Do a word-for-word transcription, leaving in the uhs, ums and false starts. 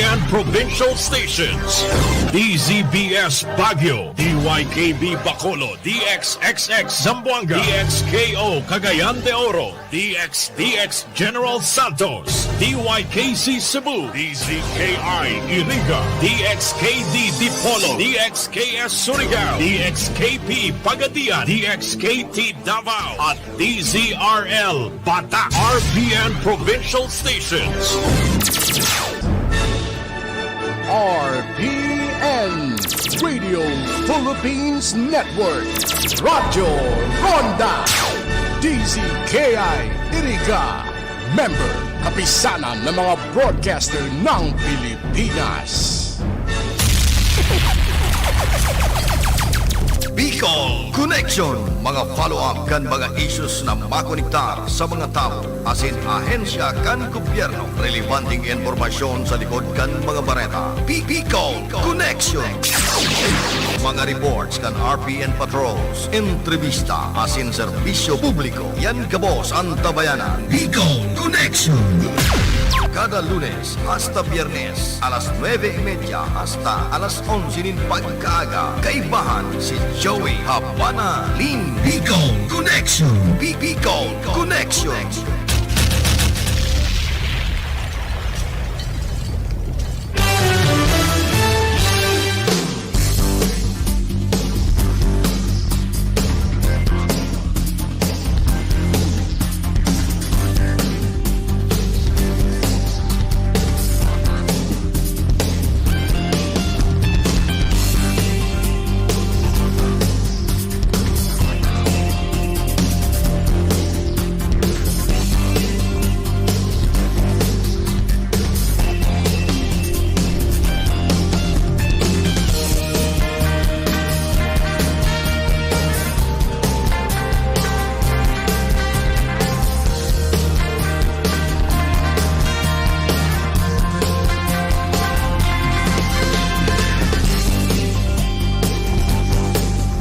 and provincial stations. D Z B S Baguio, D Y K B Bacolod, D X X X Zamboanga, D X K O Cagayan de Oro, D X D X General Santos, D Y K C Cebu, D Z K I Iriga, D X K D Dipolog, D X K S Surigao, D X K P Pagadian, D X K T Davao, at D Z R L Bata, R P N Provincial Stations. R P N, Radio Philippines Network, Radyo Ronda, D Z K I Iriga, member, Kapisanan ng mga Broadcaster ng Pilipinas. Bicol Connection, mga follow-up kan mga issues na makonektar sa mga tawo asin ahensya kan gobyerno, relebanteng impormasyon sa likod kan mga bareta. Bi-, Bicol Connection. Mga reports kan R P N patrols, entrevista asin serbisyo publiko. Yan gabos an tabayanan. Bicol Connection. Kada Lunes hasta Biyernes, alas nuebe y media hasta alas onse nin pagkaaga, kaibahan si Joey Habana Lin. Bicol Connection. Bi-, Bicol Connection.